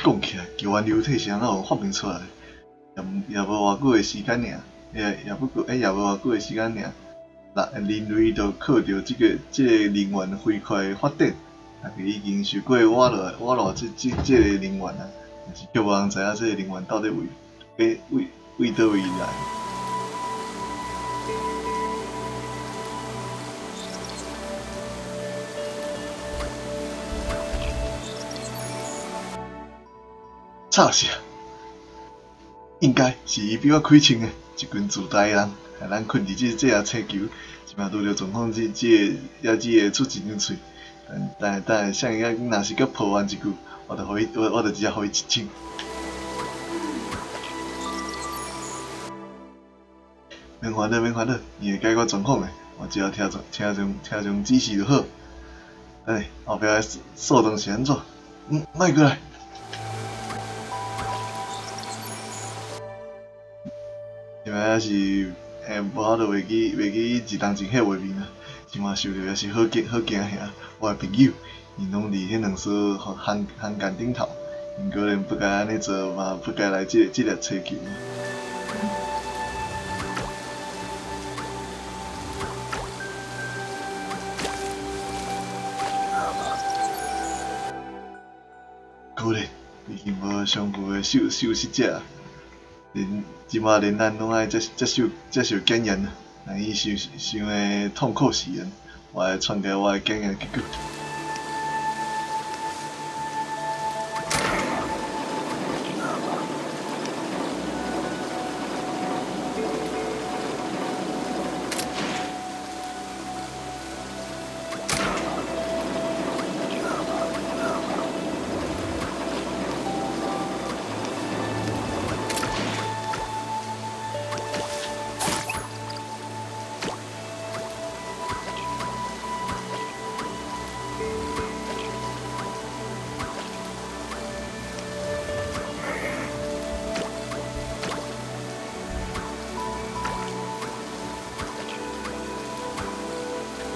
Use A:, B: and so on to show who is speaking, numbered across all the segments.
A: 講起來，球員流體是按怎發明出來？也也無偌久的時間爾，也也不過欸，也無偌久的時間爾，人人類就靠著這個這個能源飛快的發展，大家已經受過倚賴倚賴這這這个能源啊，但是卻無人知影這個能源到底為欸為為佗位來。吵死啊！應該是伊比我開槍的，一群自大的人，害咱困佇這這粒星球，這擺拄著狀況，這這个也只會出一張喙。等等等下，啥人若是閣抱怨一句，我就予伊，我我就直接予伊一槍。免煩惱，免煩惱，伊會解決狀況的，我只要聽從聽從聽從指示就好。等下後壁的速度是按怎？嗯，莫過來。因為還是欸無法度袂記袂記一當前彼畫面啊，這馬想著也是好驚好驚嚇。我的朋友，𪜶攏佇彼兩束空空間頂頭，𪜶果然不該按呢做，嘛不該來這這粒星球。果然，已經無相符的受受試者。連這馬連咱攏愛接接受接受檢驗啊！讓伊傷傷的痛苦死人，我來傳達我的檢驗結果。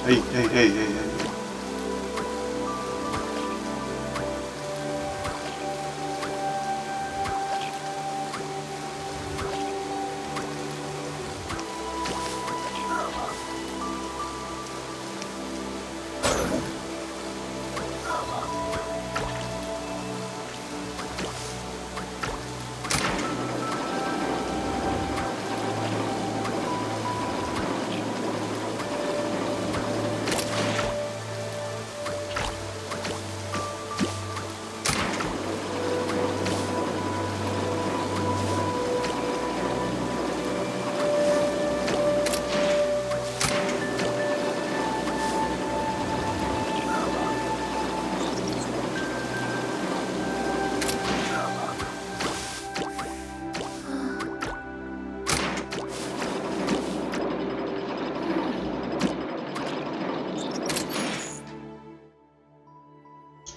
A: 欸欸欸欸欸！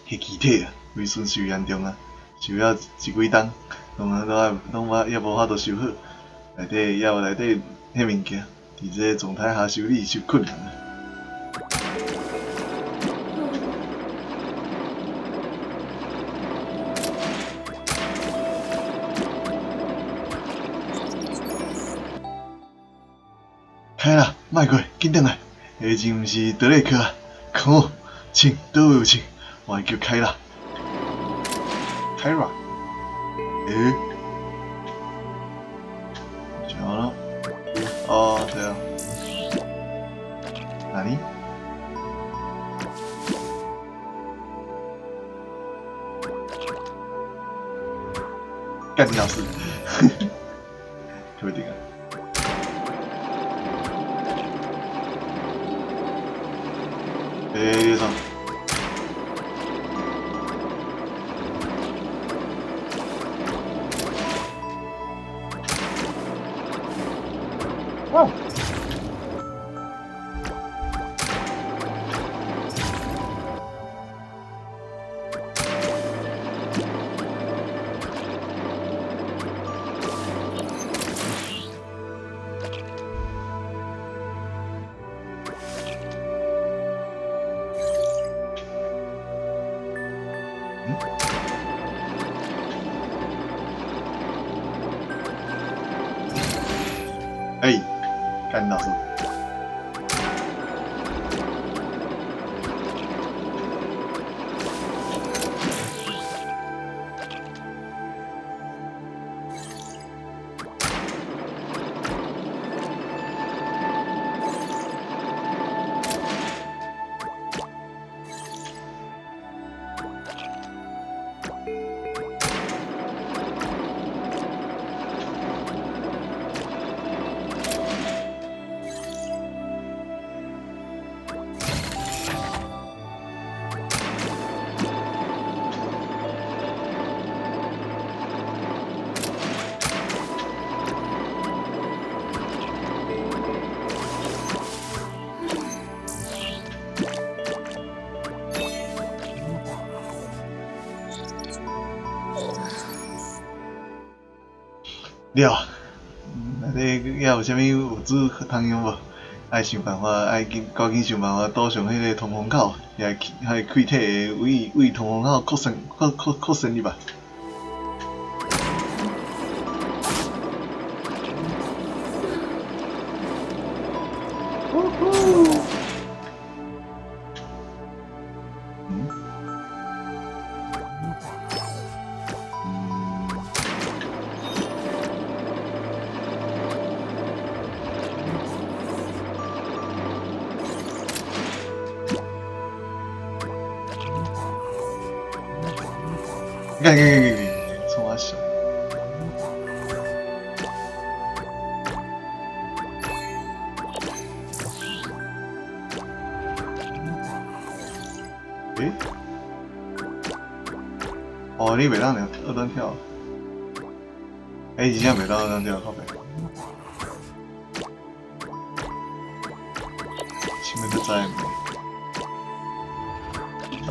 A: 彼機體啊，毀損傷嚴重啊，修了一幾冬，攏攏愛攏無也無法度修好，內底猶有內底彼物件，佇這個狀態下修理傷困難啊。開啦，莫過，緊轉來，彼真毋是德雷克啊，看我，槍，佗位有槍？我叫凱拉，凱拉，欸？怎了？哦，對啊，哪裡？幹你老師，確定啊？欸，啥？哇！嗯？欸，幹老師。了，內底猶有啥物物資通用無？愛想辦法，愛緊趕緊想辦法堵上彼个通風口，遐彼個氣體會為為通風口擴散擴擴擴散入來。呼呼。嗯。嗯。干干干干干，衝我笑。欸？哦，你袂當兩二段跳。欸，真正袂當二段跳，靠北。前面都知毋？到。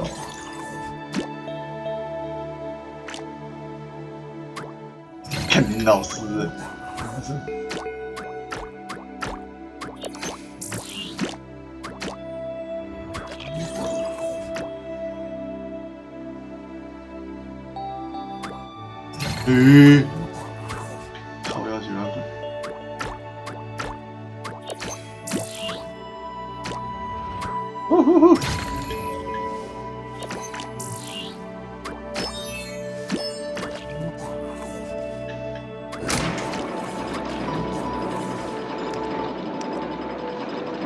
A: 看你老師，是。欸，靠腰是啥鬼？呼呼呼！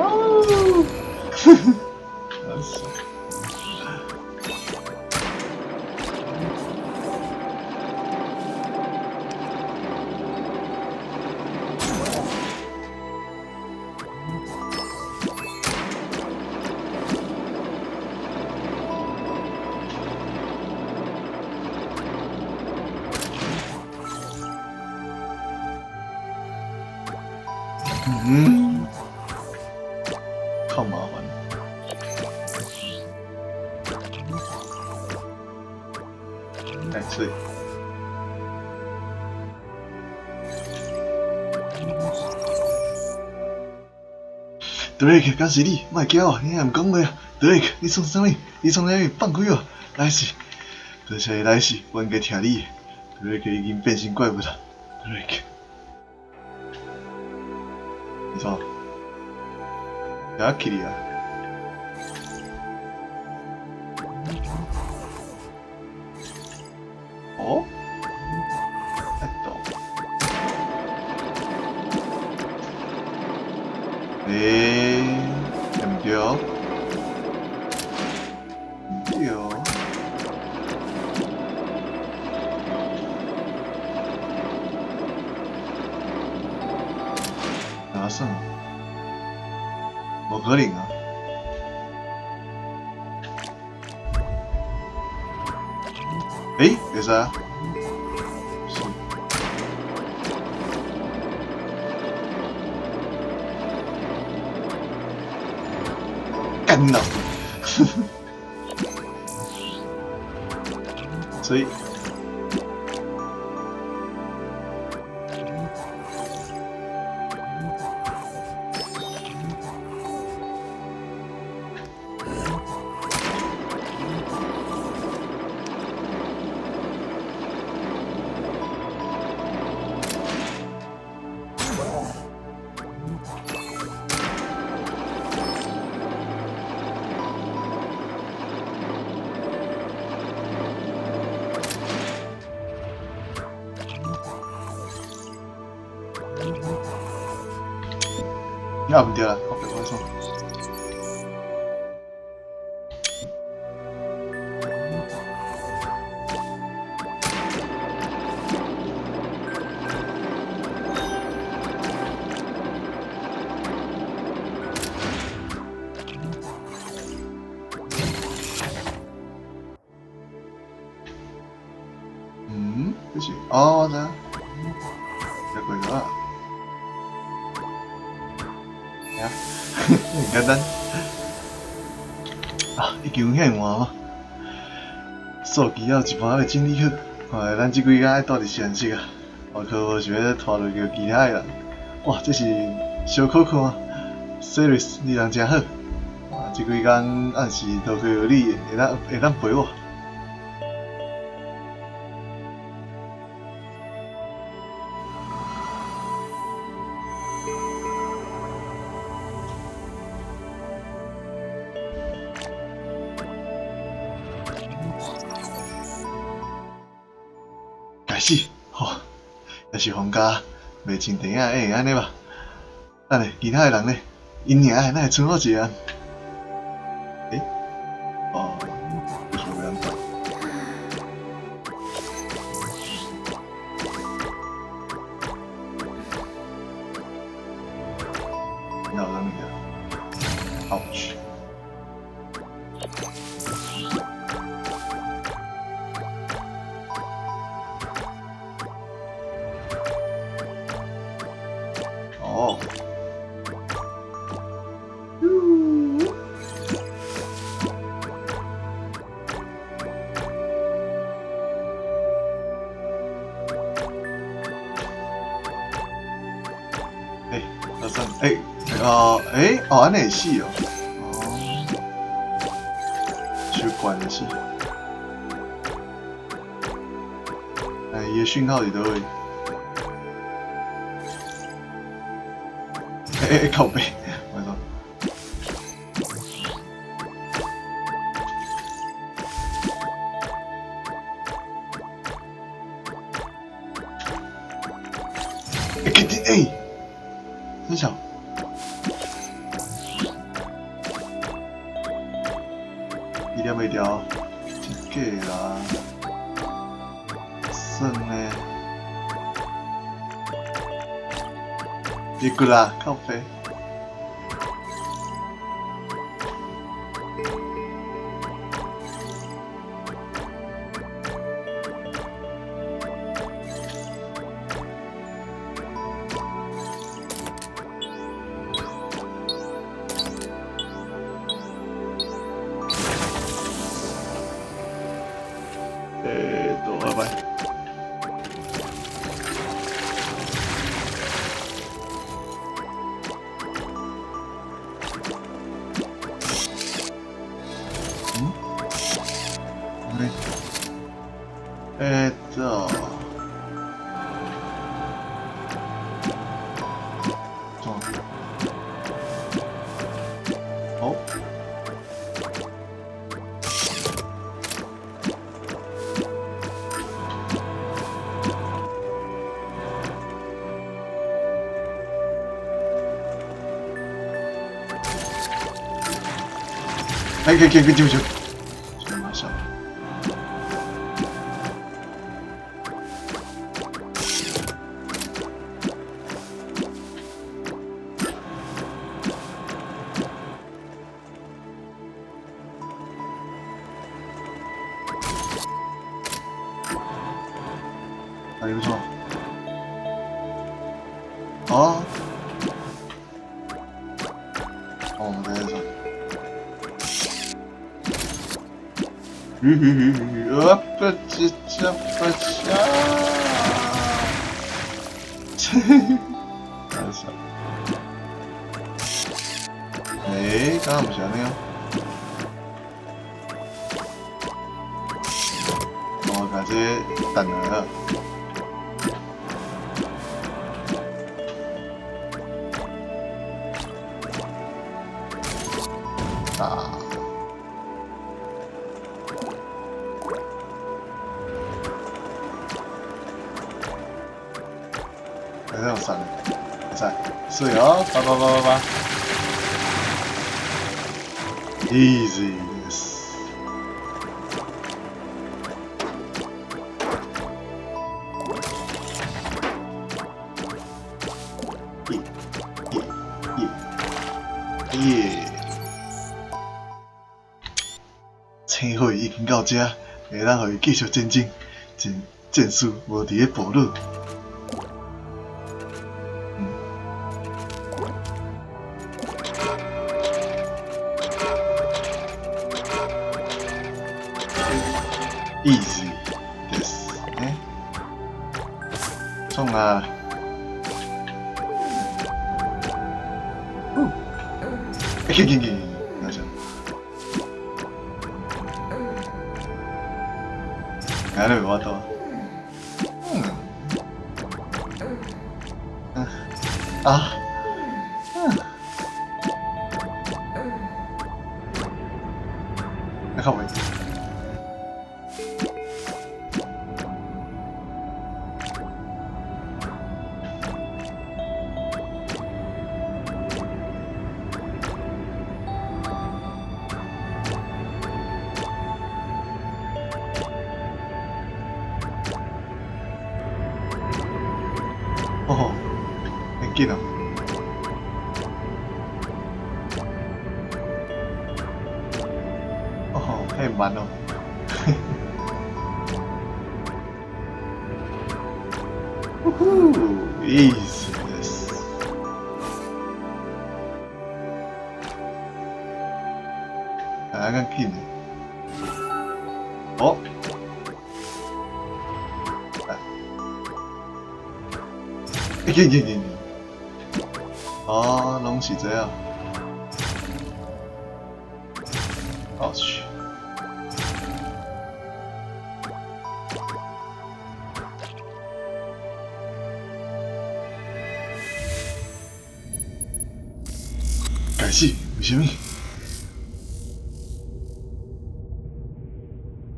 A: 哦，呵呵，老師。嗯，靠麻煩。太脆。Drake，敢是你？莫驚我，你若毋講話啊！Drake，你創啥物？你創啥物？放開我！來是，多謝來是，我應該聽你的。Drake 已經變成怪物啦，Drake。沒錯，也起哩啊！哦？哎到。欸，對毋對？毋對。哪算？無可能啊！欸，會使啊？是。幹老師！所以。啊毋對啦，我別我創。嗯，這是哦，我知影，這過咗啦。呀，很簡單。啊，已經有遐換嗎？數據還有一半還未整理好，看來咱這幾工愛蹛佇實驗室啊，外殼無想欲拖落去其他的人。哇，這是小可可嗎？Ceres，你人真好。啊，這幾工暗時多虧有你，會當陪我。該死，吼，也是皇家袂像電影演的按呢吧？等下，其他的人呢？𪜶爾哪會剩我一個人？欸？哦，這是欲按怎？哪有啥物件？Ouch！哦。欸，老三，欸，哦，欸，哦，按呢會死哦，哦，傷懸的死。欸，伊的訊號佇佗位？欸欸，靠北，我說。欸，欸，真小。伊念袂牢，真假啦，算呢。你過來，靠北。拜拜。嗯？沒。好。哎，可以可以，進去。馬上。哎，不錯。哦。哦，我在這。吁吁吁吁，不这这不这，切，太笑。欸，剛剛毋是按呢哦。我共這彈落來。啊！還是有閃，會使，水哦，八八八八八。Easy, yes. 耶耶耶耶！星火已經到這，會當予伊繼續戰爭，戰戰士無佇咧部落。Easy, yes，欸，創啊！欸，緊緊緊，等下，安呢袂法度。嗯，啊，嗯，啊靠北。哦，會緊哦。哦，太慢哦。呼呼，easy yes。啊，較緊。哦。緊緊緊緊。哦，攏是這樣。哦去。該死，為啥物？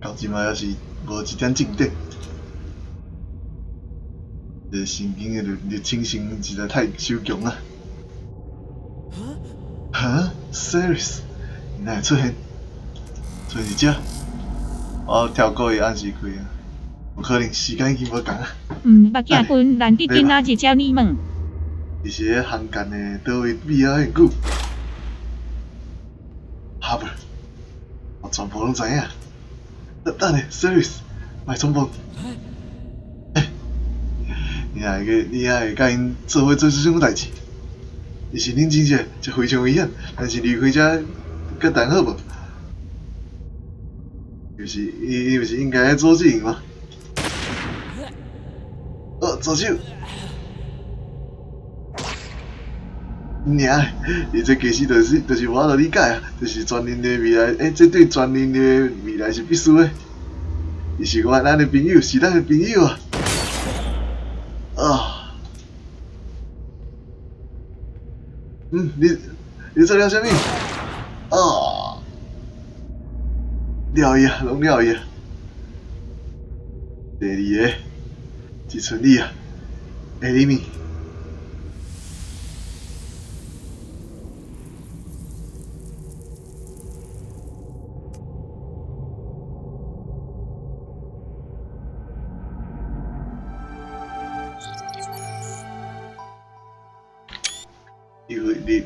A: 到這擺猶是無一點進展。這個神經的入侵性實在太傷強啊！哈？Ceres，你哪會出現？出現佇遮？我跳過伊按時開啊，有可能時間已經無仝啊。
B: 毋捌寄分，難得今仔日才你問。
A: 伊是咧航間的佗位變啊遐久？哈無，我全部攏知影。等等下，Ceres，莫衝動。你若會去，你若會佮𪜶做伙做這種代誌？伊是恁真正，這非常危險。但是離開這較談好無？就是伊，伊毋是應該阻止𪜶嗎？哦，左手。娘，伊這其實就是無法度理解啊，就是全人類未來，欸，這對全人類未來是必須的。伊是我咱的朋友，是咱的朋友啊！啊！嗯，你做了啥物？啊！了伊啊，攏了伊啊！第二个，一剩你啊，艾莉米。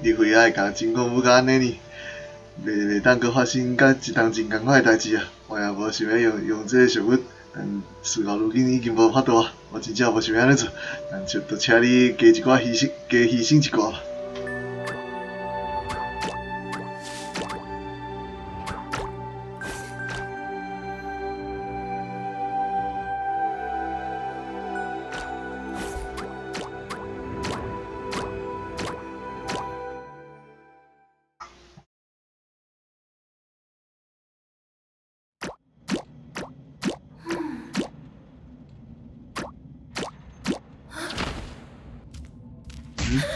A: 你非愛共真講欲甲按呢呢？袂當閣發生佮這當前仝款的代誌啊！我也無想欲用這个俗物，但事到如今已經無法度啊！我真正無想欲按呢做，但就請你加一寡犧牲，加犧牲一寡吧。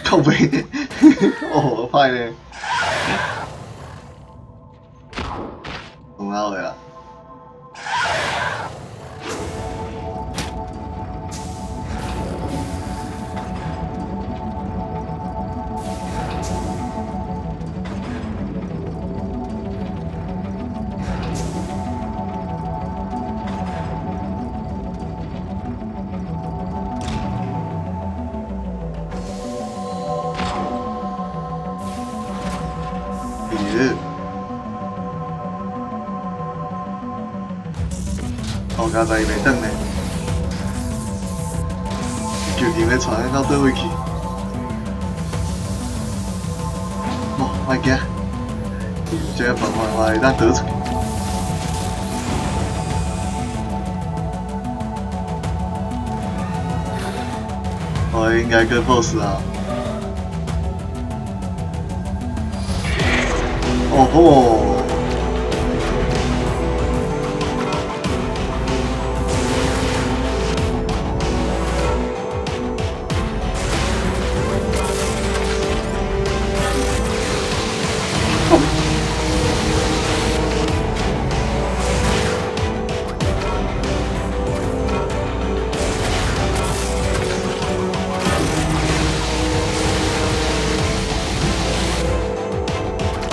A: 靠北，哦，歹呢，讲老的啦。咧。哦，佳哉伊袂轉呢，究竟欲帶咱到佗位去？哦，莫驚，伊有這個辦法，我會當逃出去。我應該跟 boss 啊。哦吼！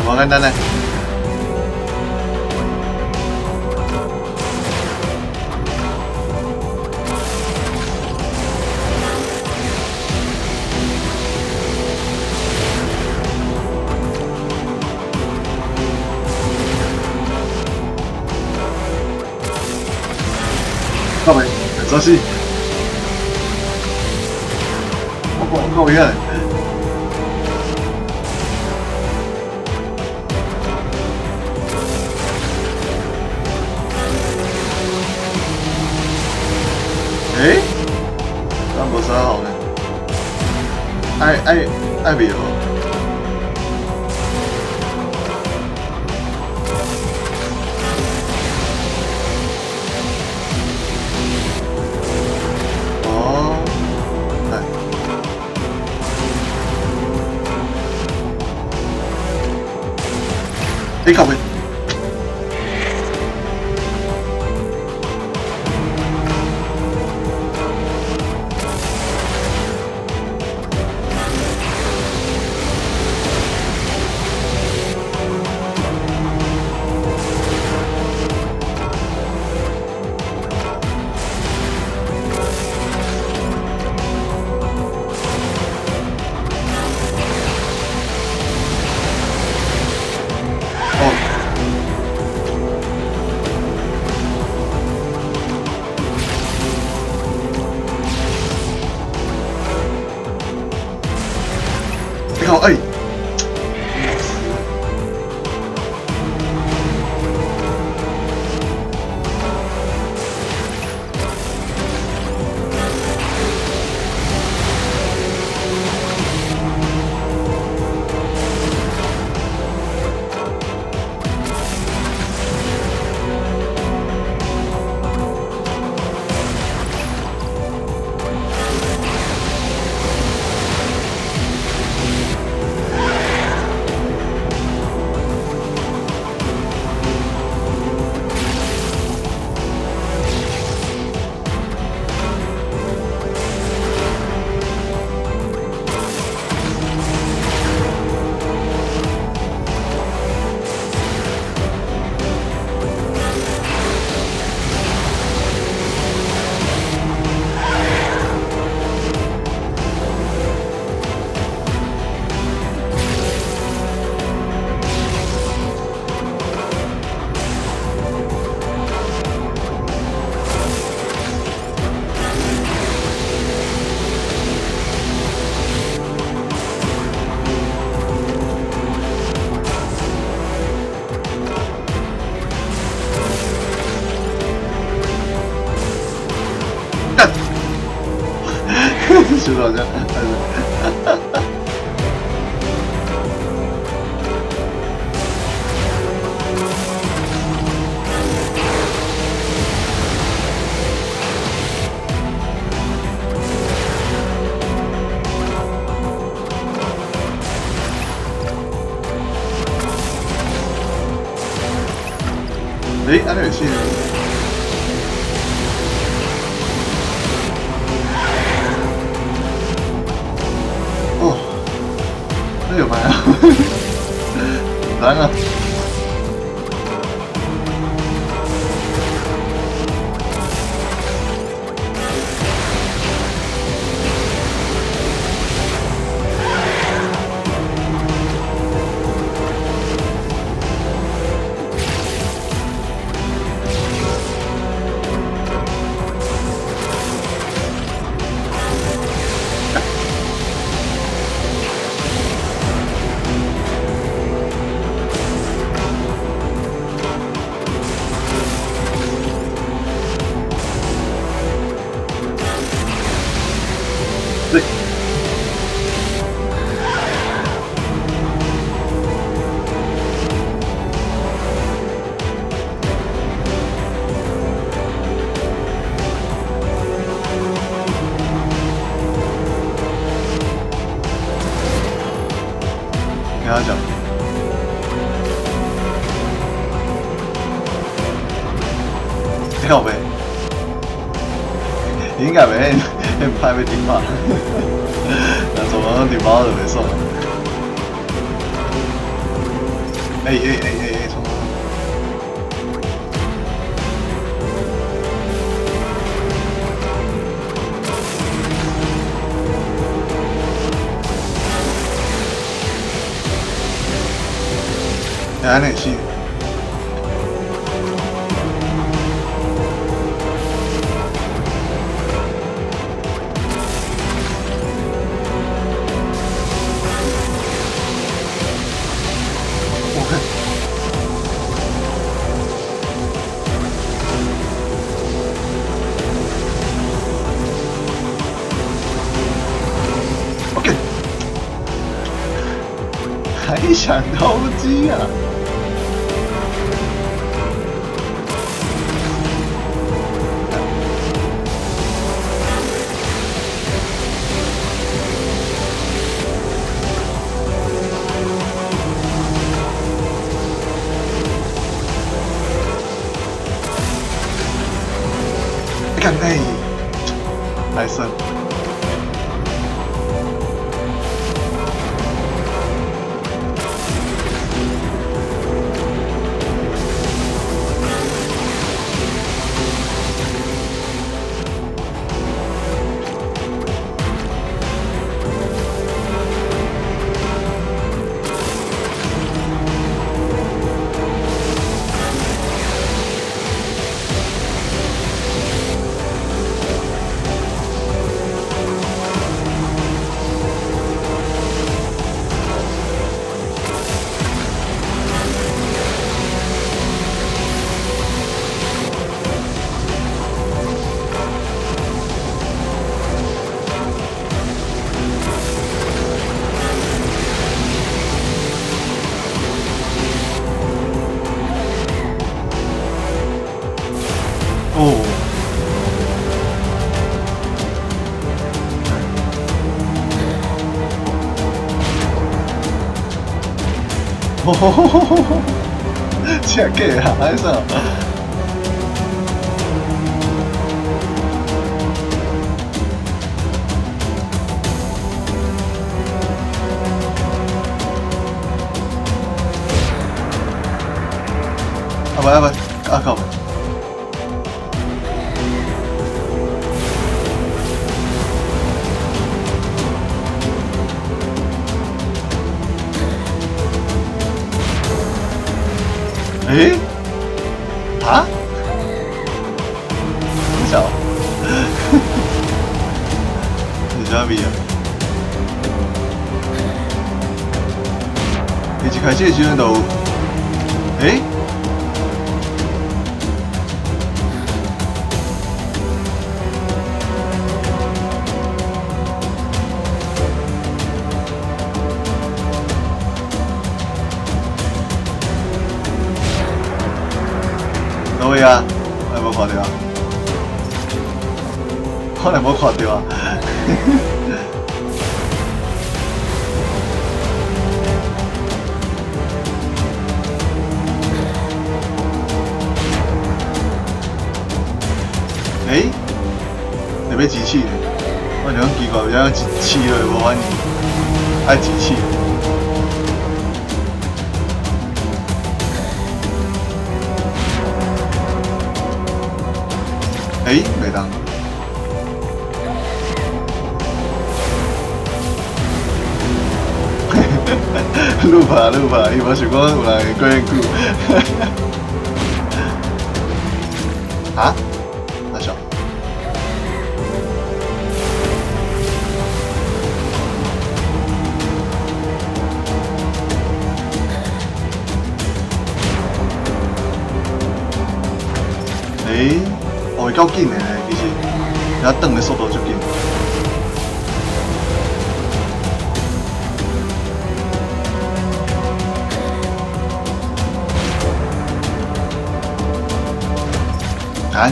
A: 無簡單呢。到尾，抓死！我夠厲害！欸？敢無啥好呢？愛愛愛袂哦。哦，來。欸，靠北！哦。你看，欸！幹！學好像，欸，按呢會死？哦，那有買啊？來啊！應該袂很歹欲頂吧？若做無頂包就袂爽。欸欸欸欸欸，衝！欸，按呢會死。OK，還想偷雞啊？幹欸，來算。哦。哦，真假啊？按怎？啊不啊不，啊靠！欸？啊？很小，你啥物啊？伊一開始的時陣就有，欸？佗位啊？我無看著啊！我來無看著啊！欸？會欲機器呢？我想講奇怪，為啥一試落無反應？愛機器？欸，袂當。愈拍愈拍，伊無想講有人會過遐久。啊？啥小？欸？哦，會夠緊的，其實，伊轉的速度足緊。啊？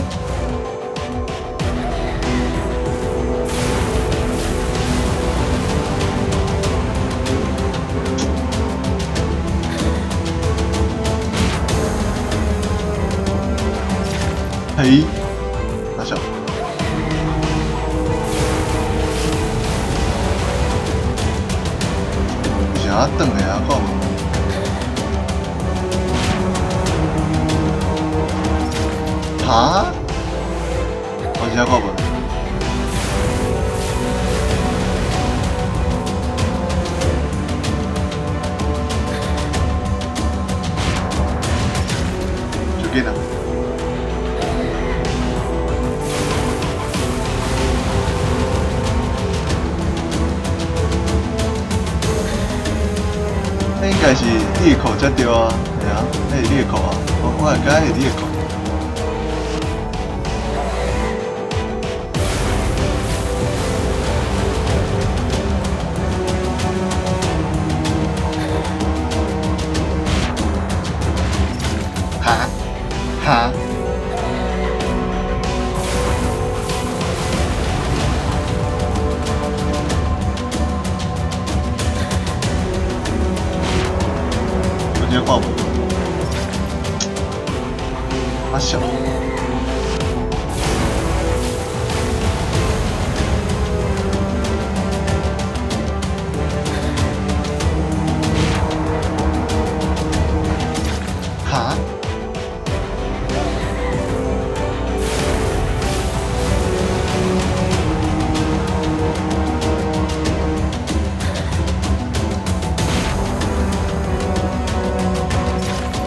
A: 嘿，啥小？跳啊轉的啊，看無？哈？我真正看無。就緊啊！那應該是裂口才對啊，係啊，那是裂口啊，我會感覺是裂口。哈？哈？我真看無。阿小。哈？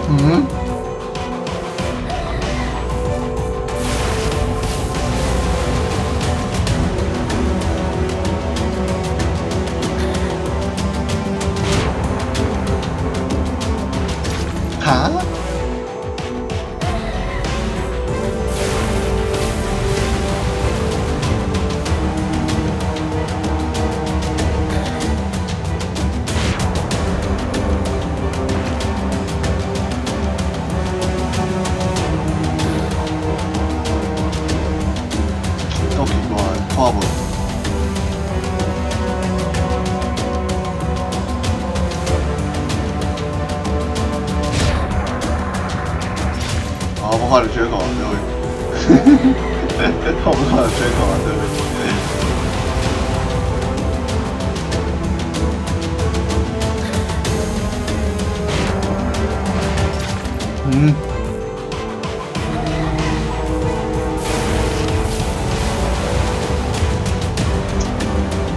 A: 嗯？哈？夠奇怪，看無。哦，我看到缺口啊，各位。我看到缺口啊，各位。嗯。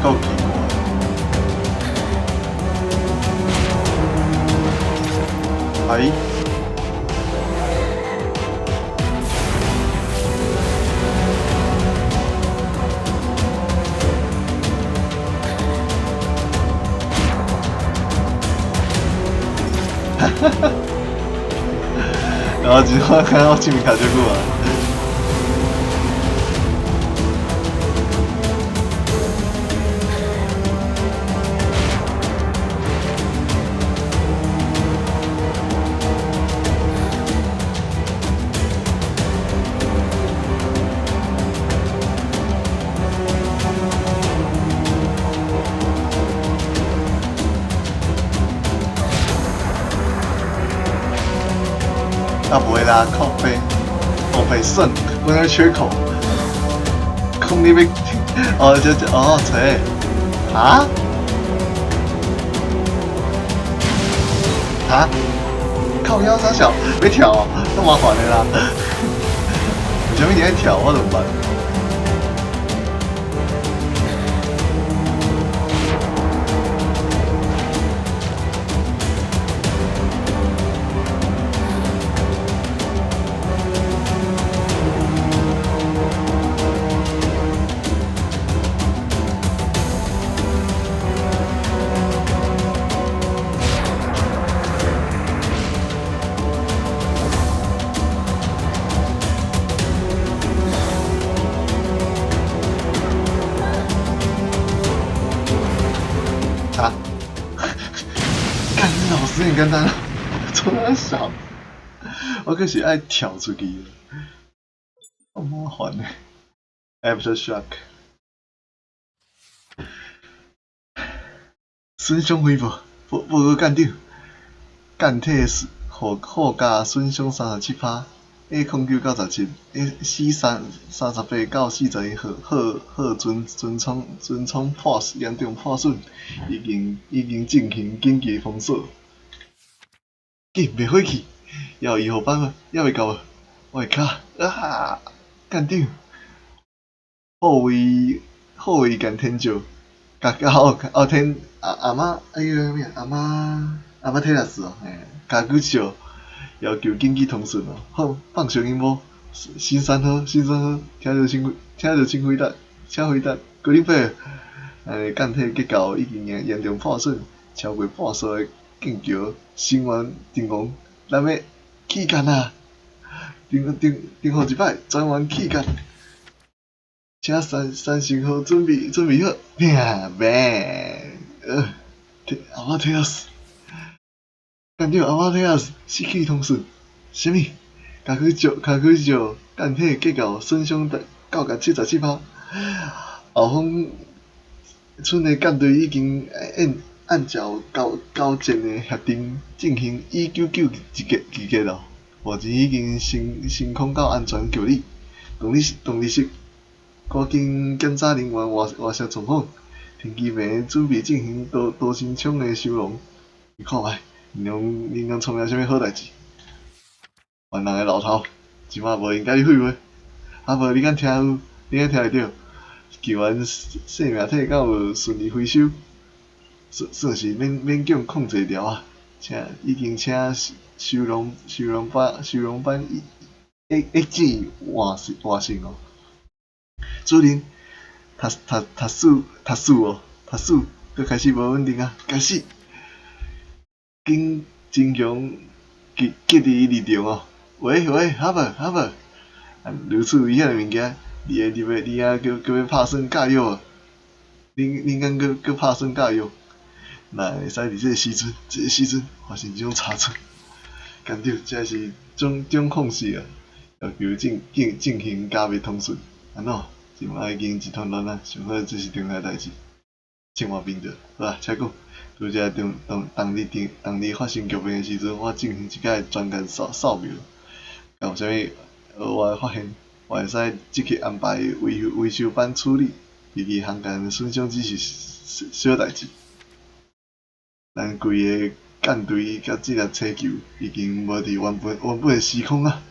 A: 夠奇怪。哎。然後只我看到這邊卡這久啊。啊，不會啦，靠北，靠北算，我那缺口，空你要，哦，這這，哦，切，啊？啊？靠腰三小，別跳，那麻煩的啦，為什麼你愛跳，我怎麼辦？啊！幹老師，你簡單，做啥小？我可是愛跳出去，好麻煩呢。Aftershock，損傷恢復，報報告艦長，艦體貨架損傷37%。A09到17，A C38到41号号船舱严重破损，已经进行紧急封锁。紧，袂火去，犹有医护班无？犹未到无？我的跤啊！舰长，护卫舰天照，甲哦哦天阿阿妈，哎个啥物阿妈特拉斯哦，嘿，家具少，要求紧急通讯哦，好，放声音无？新三号，新三号，听著请回答，请回答，高顶飞，舰体结构已经严重破损，超过半数的舰桥成员阵亡，咱欲弃舰啊！重重重复一摆，全员弃舰，请三星号准备好，拼命！阿妈特拉斯，舰长阿妈特拉斯失去通讯，啥物？家己照舰体结构损伤到达77%，后方村的舰队已经按照交战的协定进行199集结了，目前已经升空到安全距离。动力室，赶紧检查人员活塞状况。停机坪准备进行多星枪的收容。你看觅，恁拢创了啥物好代志？烦人的老头，这摆无闲佮你废话。啊无你敢听有？你敢听会著？救援生命体敢有顺利回收？算是勉强控制牢啊！已经请收容班一致换乘哦。主任，读书哦，读书，阁开始无稳定啊！开始，紧增强隔离日常哦。喂喂，哈无哈无，啊，如此危险的物件，你会入去，你犹阁欲拍算教育无？恁敢阁拍算教育？哪会使伫这个时阵发生这种差错？舰长，这是中控室啊，要求进行加密通讯。按怎？这摆已经一团乱啊！想好这是重要代志，千万免著，好啊，请讲。拄才当日发生剧变的时阵，我进行一摆专业扫描，敢有啥物额外发现，我会使即刻安排维修班处理。飞机航舰损伤只是小代志。咱规个舰队佮这粒星球已经无伫原本的时空啊！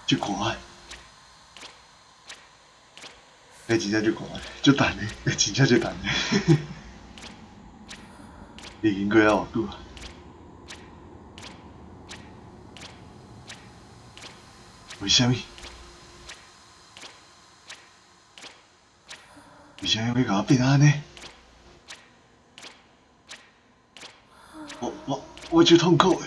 A: 足寒的，欸，真正足寒的，足等的，欸，真正足等的。已经过了偌久啊？为啥物？为啥物欲共我变按呢？我足痛苦的。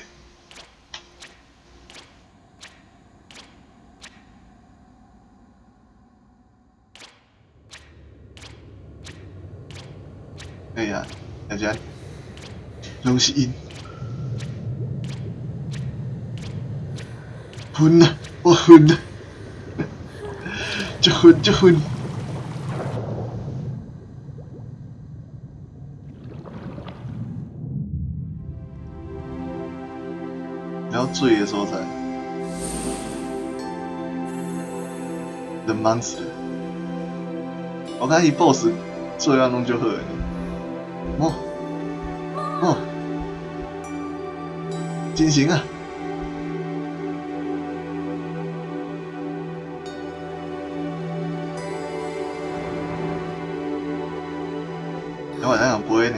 A: 哎呀，阿姐，拢是𪜶。昏啊！我昏啊！足昏足昏。然后水的所在，The Monster。我感觉伊 BOSS 做啊拢足好的。哦哦，真神啊！我会当飞呢。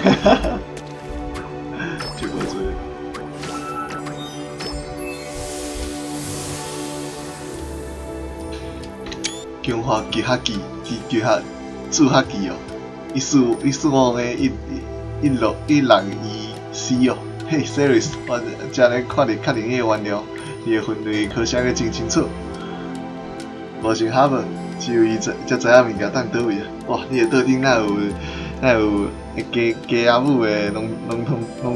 A: 哈哈哈！就无做。强化击合技，击合注合技哦，1445的16161C 哦，嘿，Ceres，我遮咧看伫确认伊的原料，伊的分类可写个真清楚。无像哈无，只有伊才知影物件佇佗位啊！哇，你的桌顶哪有雞雞仔母的濃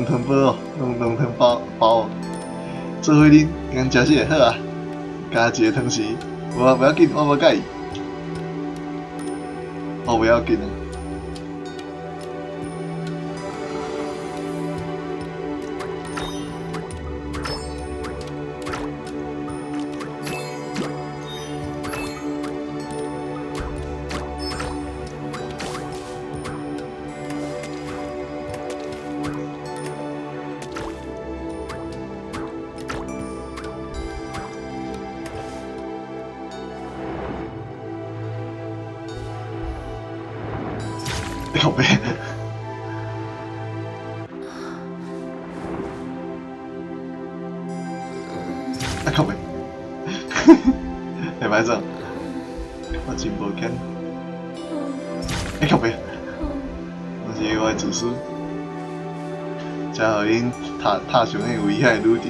A: 湯包哦，濃湯包包，做伙啉，共食死會好啊！加一个湯匙，無啊，無要緊，我無介意，我不要緊啊。靠北！啊靠北！会歹做，我真抱歉。欸靠北！我是我的自私，才予𪜶踏踏上彼个危险的旅程。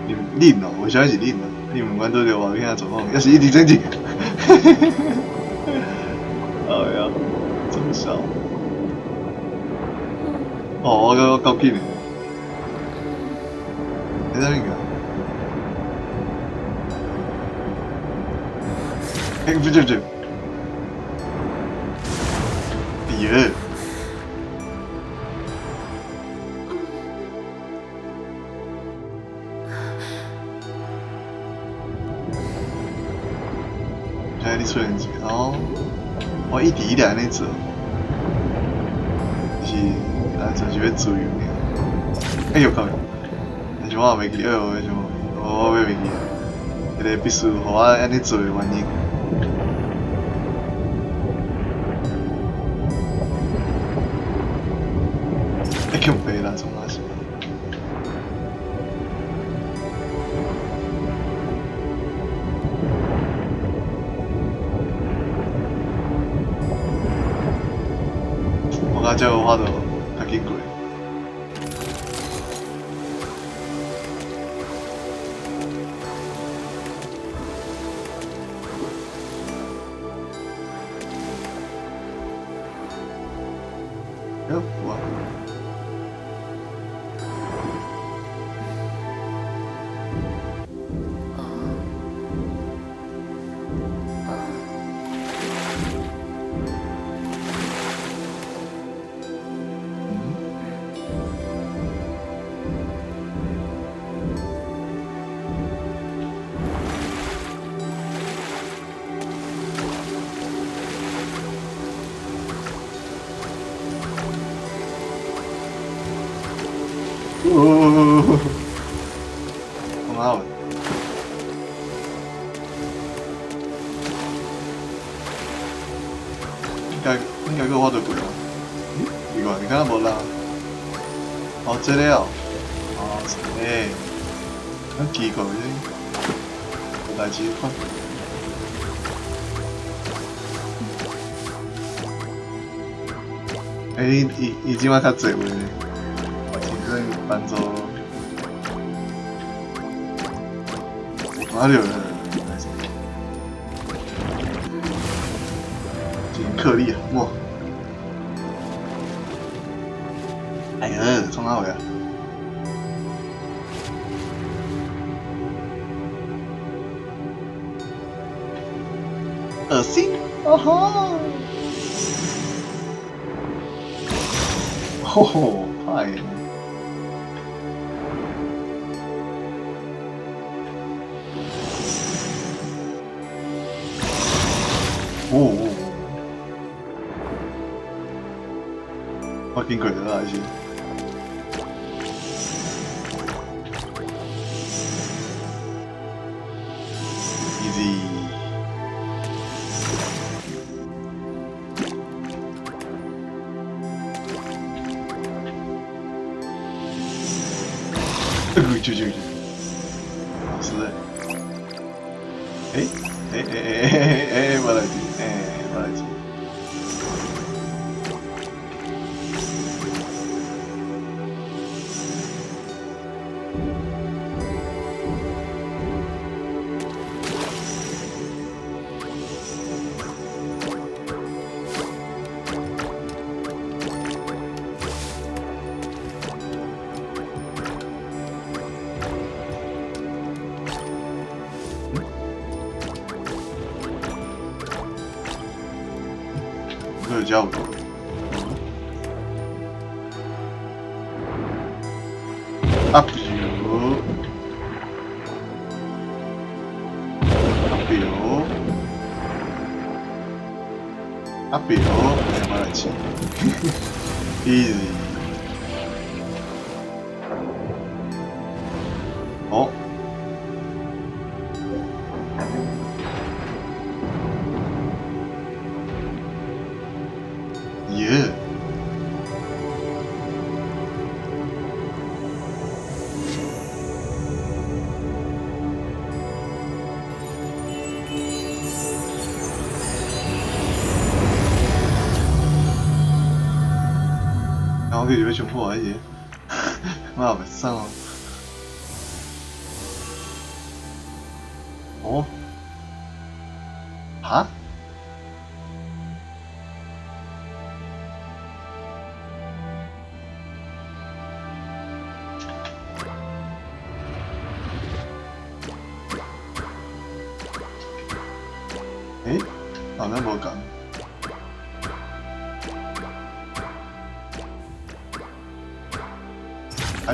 A: 恁恁哦，为啥物是恁哦？你毋管拄著外边仔状况，犹是一直前进。哎呀，真笑！哦，我我够紧的。你啥物个？欸，不对不对，哎呀！看你出现一个哦，我一直以来按呢做，是啊，就是欲自由尔。哎哟靠！但是我也袂记，哎哟，什么？我欲袂记，彼个必须予我按呢做的原因。哎，靠北啦，创啥事？我感觉有法度較緊過。有啊。哦，好。應該閣畫著過啊？嗯，奇怪，你敢無啦？哦，這個哦，哦，這個，很奇怪，這無代誌款。欸，伊伊這擺較濟話呢，真正幫助。哪裡有人？真克力啊！哇！哎呀，創哪位啊？噁心！哦吼！吼吼，歹！哦哦，我經過咗啦，是。Easy。去去去，老師欸，欸欸欸欸欸，無代誌，欸，無代誌。遮有路。阿表，阿表，阿表，我來試，easy。哦。耶！然後佢就要衝破迄個，我也袂送哦。哦？哈？欸？好像無仝。哎？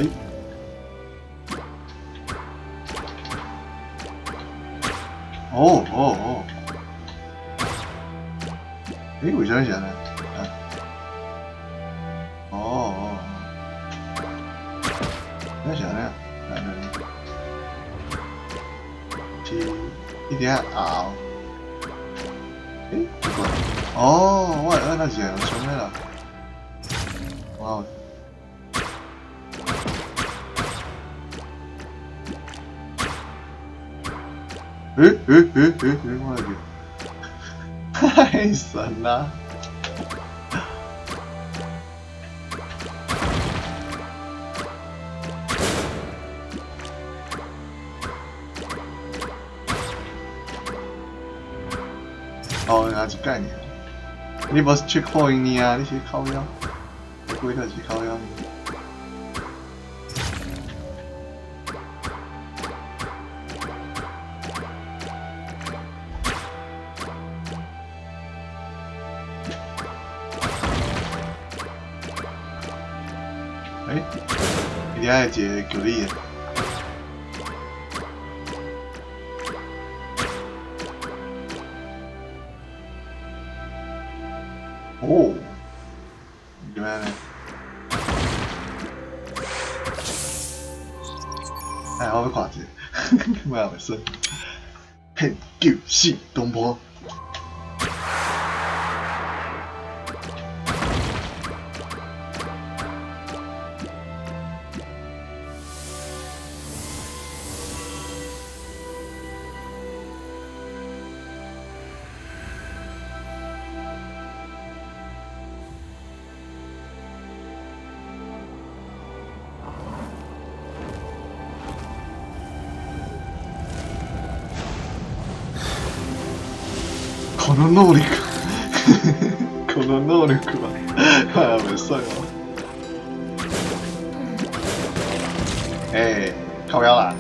A: 哦哦哦！欸，為啥物是按呢？啊？哦哦哦！啥是按呢？來來來，是一定愛熬。欸，奇怪。哦，我那是用衝的啦。哇！欸欸欸欸欸，我來去！太神啦！哦，那一概念。你無是 checkpoint 呢啊？你是靠腰，我估計是靠腰。欸，一定愛一個叫你的。哦，點樣呢？哎，我欲看一下，我也袂算。騙救死東坡。この能力この能力は啊，袂使哦。欸，靠腰啦！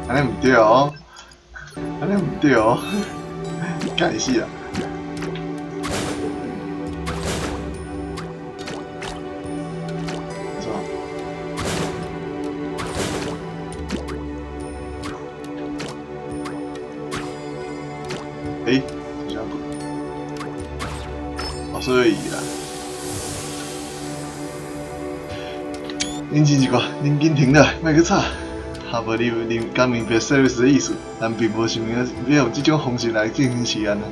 A: 按呢毋對哦，按呢毋對哦，該死啊！是吧？欸，这样子，哦，所以啦，冷靜一下，恁緊停落來，莫閣吵。哈無你你敢明白 service 的意思，咱並無想要用這種方式來進行實驗啊。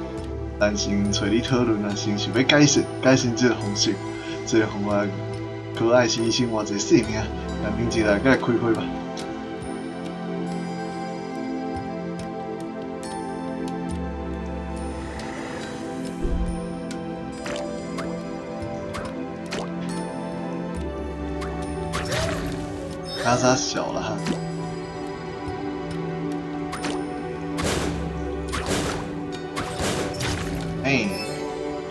A: 咱先揣你討論啊，先想欲改善改善這個方式，這個方法可愛是醫生換一個性命。咱冷靜來，閣來開會吧。他啥小了哈？哎，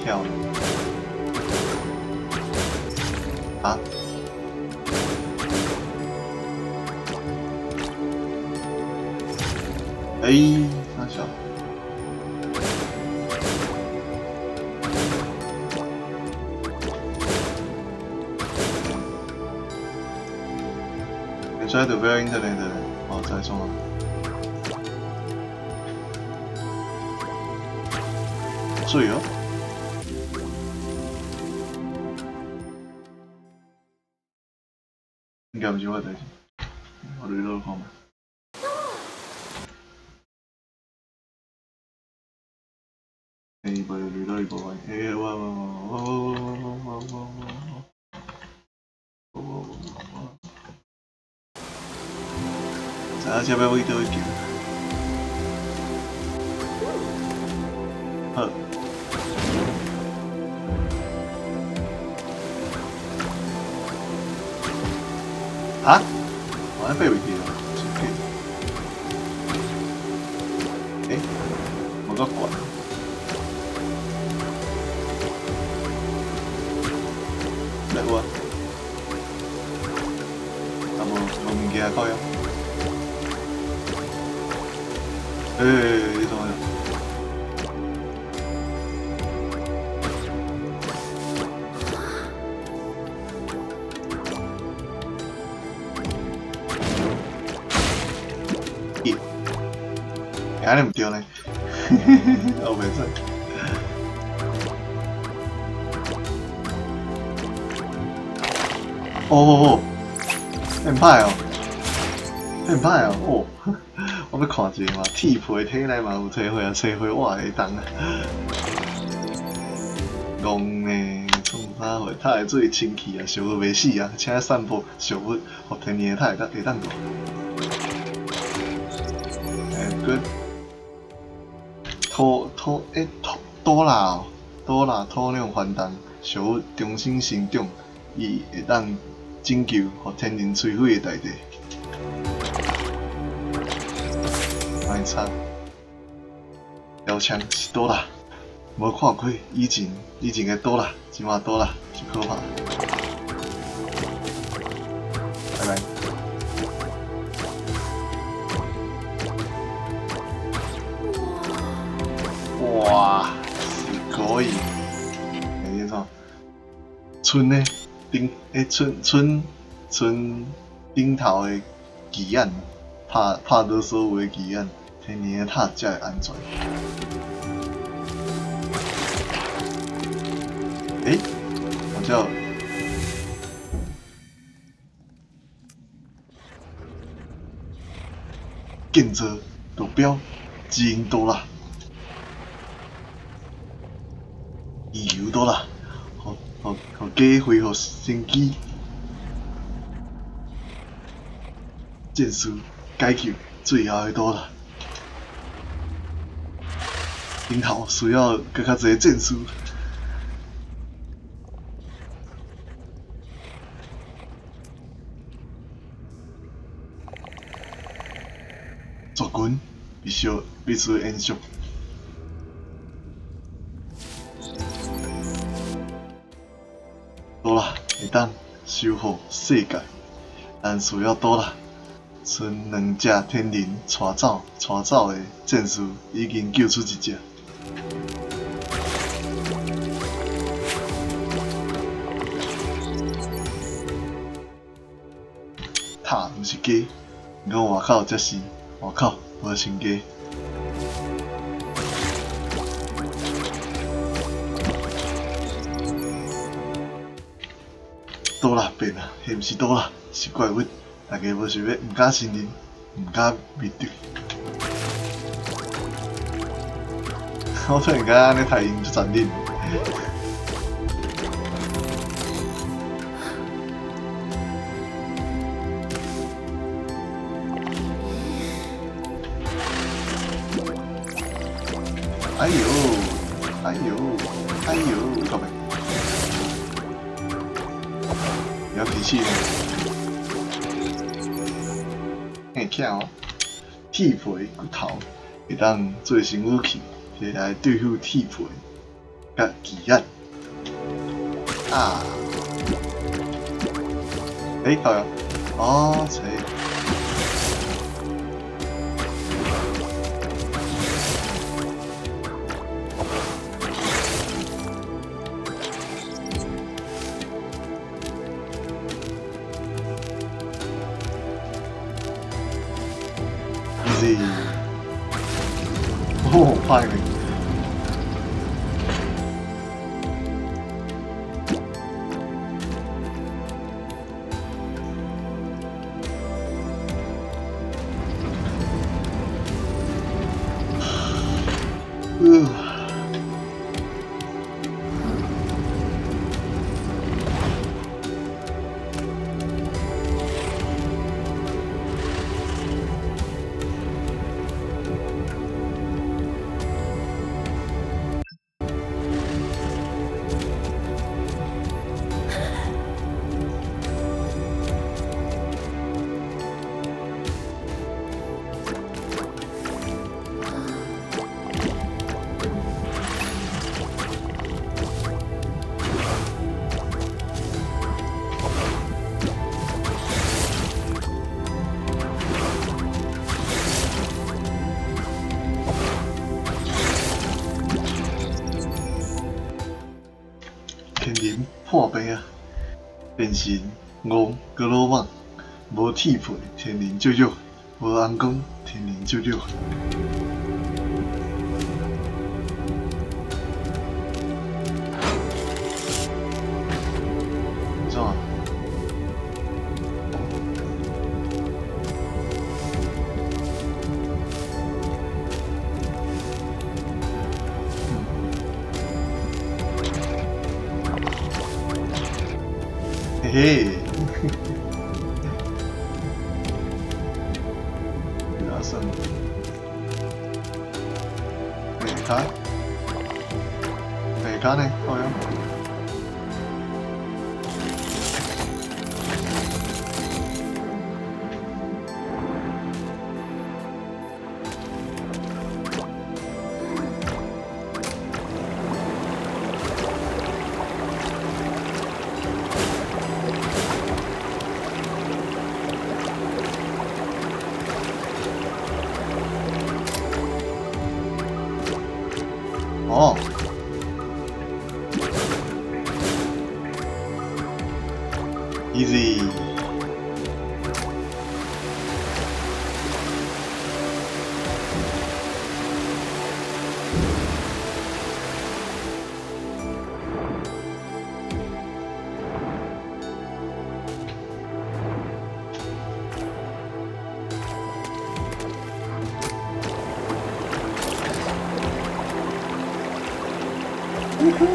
A: 跳啊！哎，啥小？使就欲 internet 的，哦，知創啊。水哦。應該毋是我的代誌，我來落看覓。欸，伊無來落伊無關，欸，我我我我我我我我我我我我，知影這欲往佗位行？好。啊？我按爬袂去啊？是假？欸？無夠懸。來有啊？啊無無物件靠腰。欸，你創啥？咦？欸，按呢毋對呢？我袂使。哦哦哦，欸毋歹哦，欸毋歹哦，哦，我欲看一下嘛，鐵皮體內嘛有找貨啊，找貨我會當啊。戇呢，創啥貨？塔的水清氣啊，植物袂死啊，請散播植物，予天然的塔會當過。欸，閣土土欸土多啦哦，多啦土壤翻動，植物重新生長，伊會當拯救予天然摧毀的大地。莫插，標槍是多啦，無看過以前以前的多啦，這馬多啦是可怕。拜拜。哇，是可以。欸，你怎？賰呢？頂欸，賰賰賰頂頭的奇案，拍拍倒所有的奇案，天然的塔才會安全。欸，我叫建造路標真多啦，油多啦。予予假恢復生機，戰士解救最後的多啦。頂頭需要閣較濟戰士。族群必須必須延續。多啦，會當修復世界，咱需要多啦。賰兩隻天人帶走帶走的戰士已經救出一隻。塔毋是雞，毋過外口才是，外口無像雞。多啦變啊，彼毋是多啦，是怪物。大家無想欲，毋敢承認，毋敢面對。我突然間按呢刣𪜶足殘忍。哎喲，哎喲，哎喲，靠北！有脾氣呢。嘿，巧哦，鐵皮骨頭會當做成武器，摕來對付鐵皮佮奇案。啊！欸，靠腰！哦，切！ Easy。哦，歹呢。天人破病啊，變成戇閣魯莽，無鐵皮，天人少少；無紅光，天人少少。怎？嘿嘿，阿算，袂卡，袂卡呢？好呀。哦，easy。呼呼。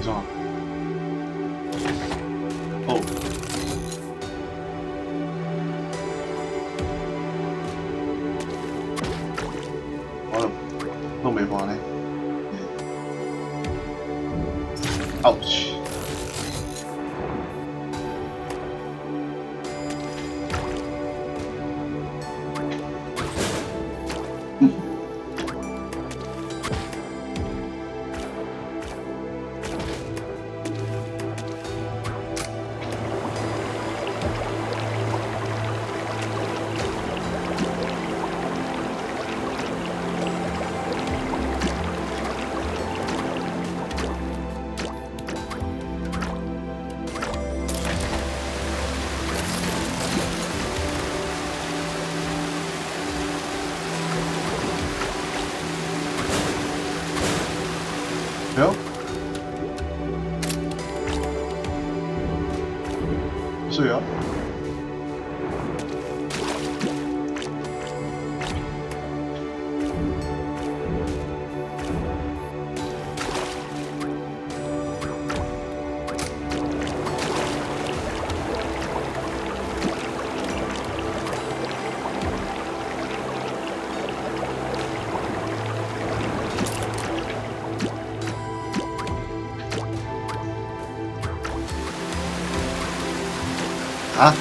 A: 怎？哦。我都袂半呢。Ouch！對。水啊！啊！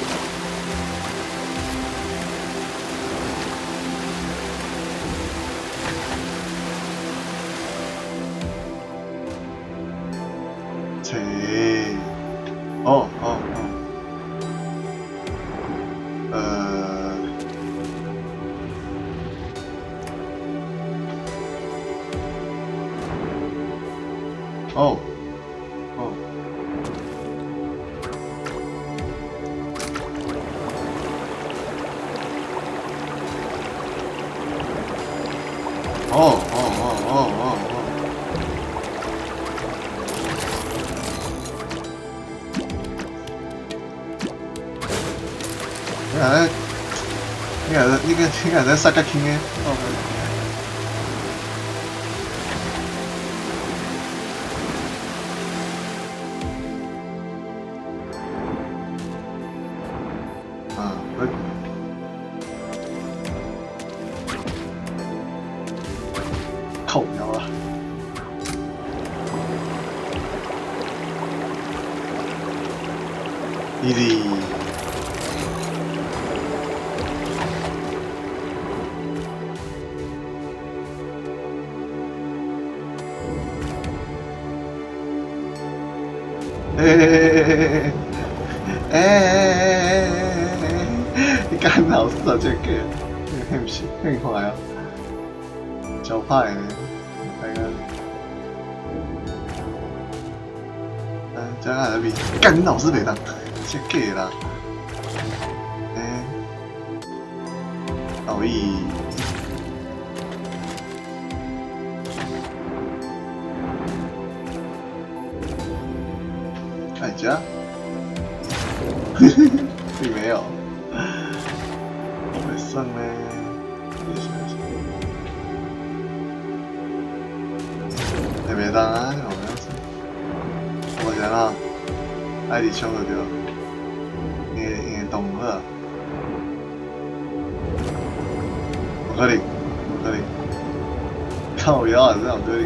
A: 切！哦哦哦！哦，哦。哦哦哦哦哦哦！你看，你看，你看，你看，這殺較輕的。哦。啊，喂。靠腰啊！Easy。欸欸欸欸欸欸欸欸！你干老師啊，這個，彼毋是，彼看啊，超歹的，大家，嗯，這個比幹老師袂當，這假啦，欸，哦咦。看一下，並沒有，我沒算呢，欸，袂當啊，我沒有算，我想啊，愛佇衝就對，伊會動好啊，無可能，無可能，靠腰啊，這樣可能。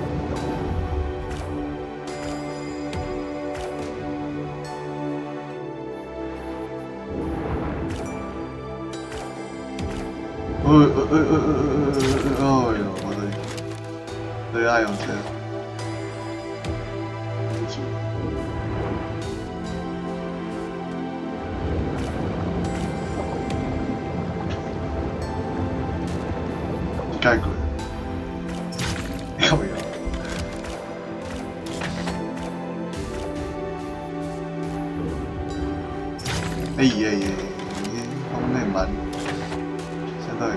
A: 哦哦哦哦哦哦哦！哎呦，我的，對愛用車，蓋過，靠腰。哎呀呀，你講得慢，先到呀。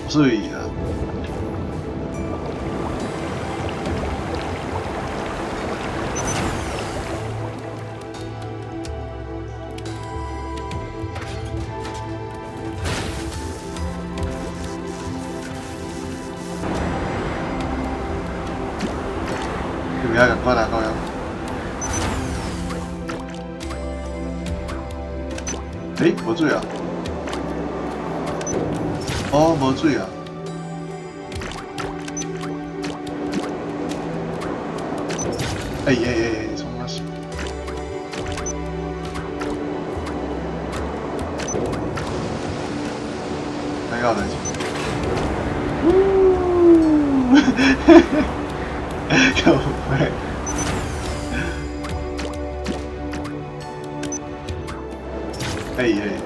A: 水啊！有沒有趕快來高陽？欸，無水啊！哦，無水啊！哎哎哎哎，創啥事？哪個代誌？嗚！哈哈，靠北！哎哎。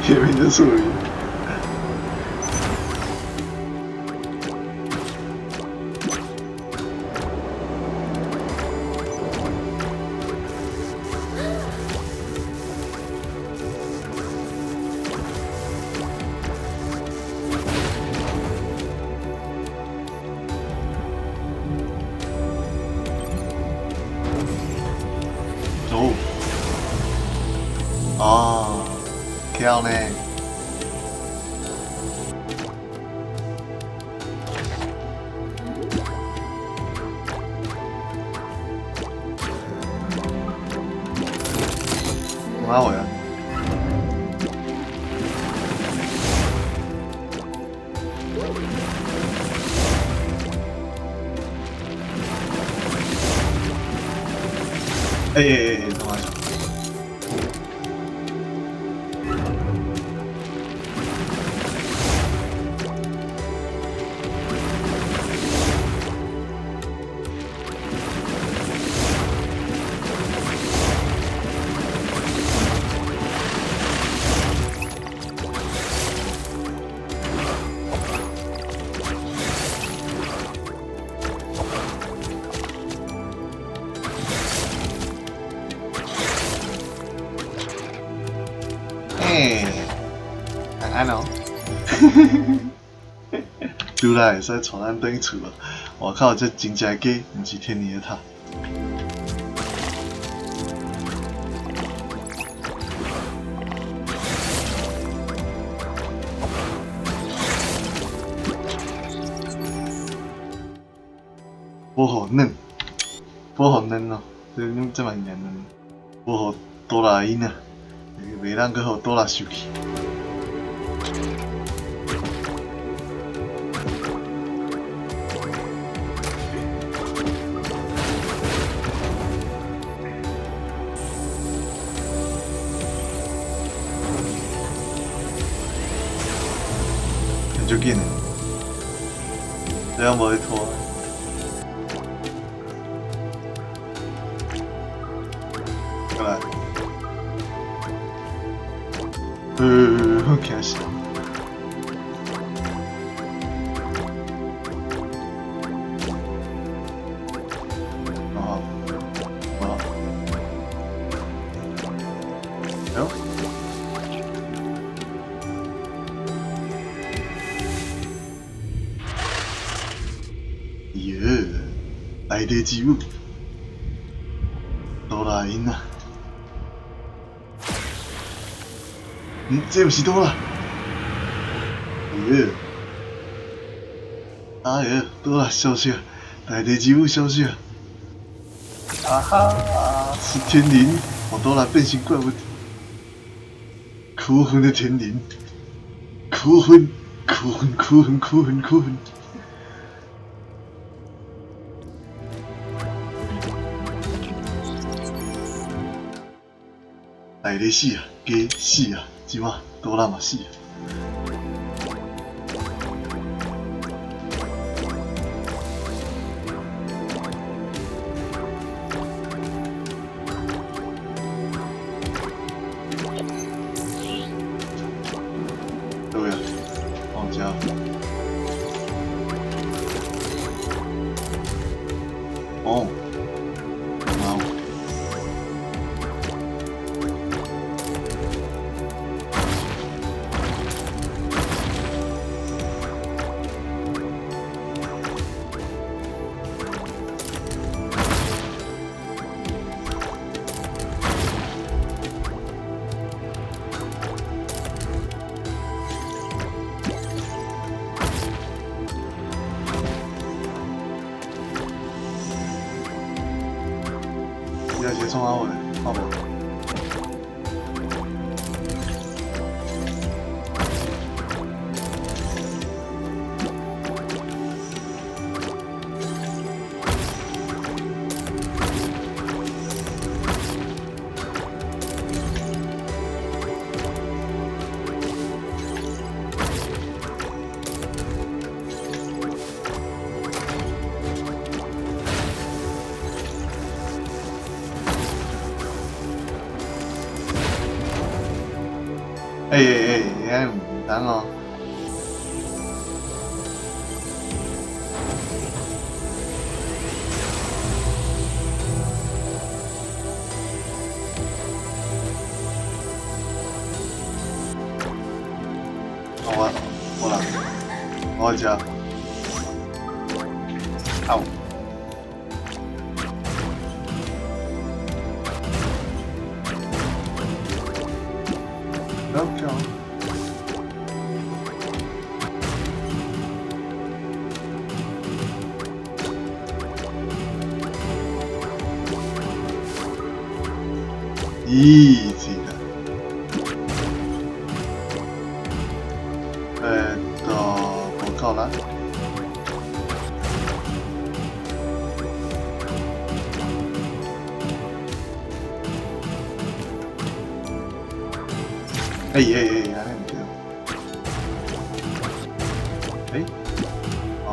A: 前面就處理。哦，哦，巧呢。哪货啊？欸欸欸欸，等下。欸，安哦，拄来会使带咱转去厝啊！外口这真正假，毋是天然的塔。保护卵，保护卵哦，这这嘛是卵，保护多拉囡仔。袂当阁予多拉受气。足紧的，这样无咧拖。过来。惊死！哦，好，哎呦！耶！大地之母，多拉因啊！嗯，这毋是多拉。耶！哎呀，多拉消失，大地之母消失。啊哈！是天灵，我多拉变成怪物。可恨的天灵，可恨，可恨，可恨，可恨，可恨！大地死啊，鸡死啊，这马多拉嘛死啊！对啊，往家。哦。这是创啥货？看无。欸欸欸，遐毋通哦。我我啦，我食。嗷。咦，这个。就無夠啦。欸欸欸，按呢毋對。欸？哦。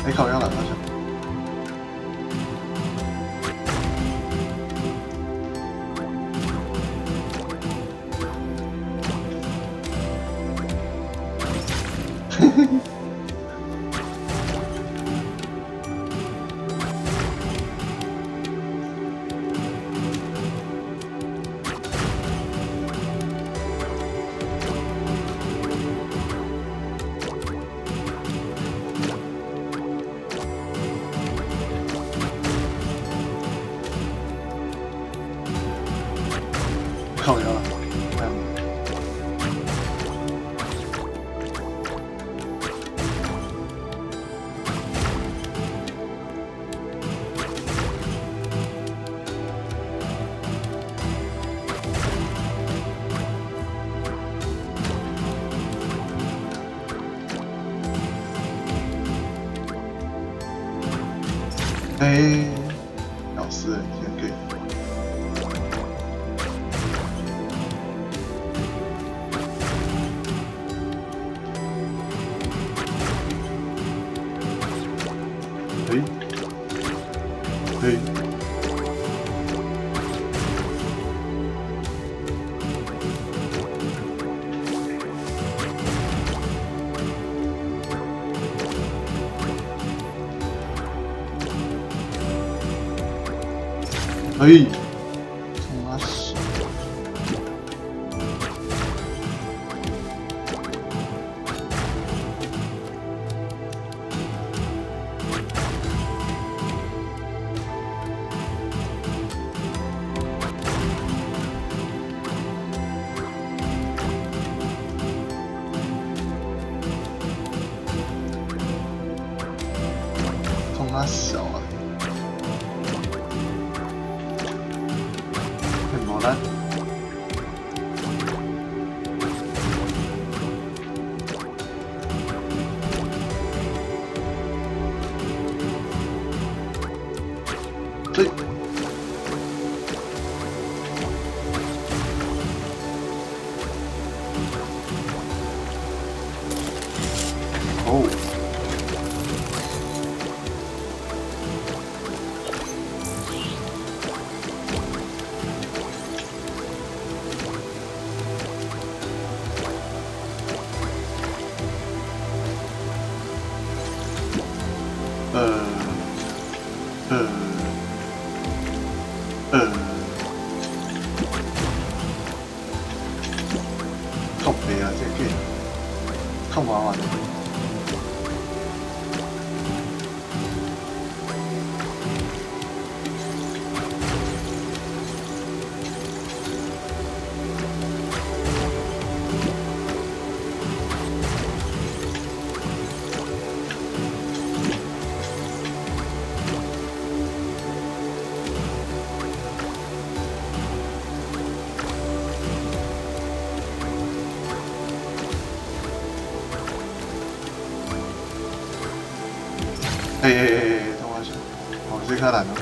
A: 欸，靠腰啦，好像。靠腰啦。欸，老師，先給。欸？欸？欸！衝啥小？衝啥小啊？無力。這。哦。靠北啊，這個較麻煩。欸欸欸欸，等我一下，哦，這較難哦。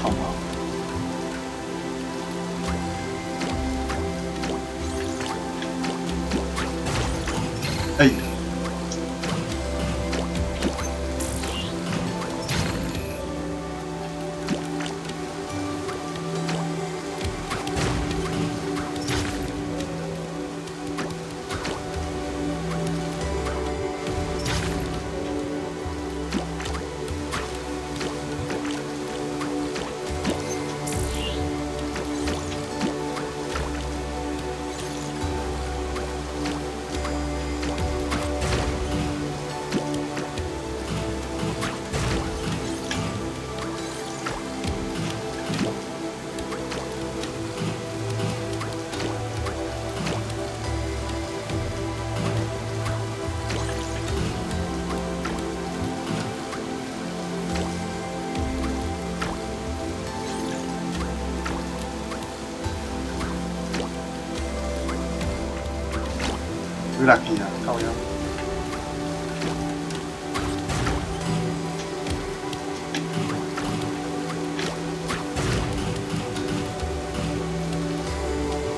A: 好嘛。欸。落去啊，靠腰。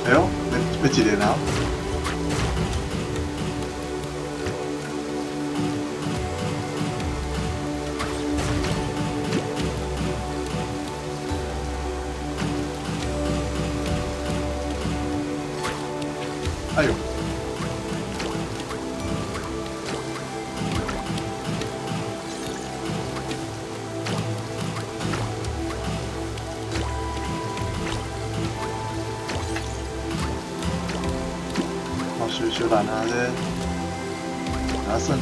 A: 哎呦，要一连啊！哎呦！好，小难啊，这哪算？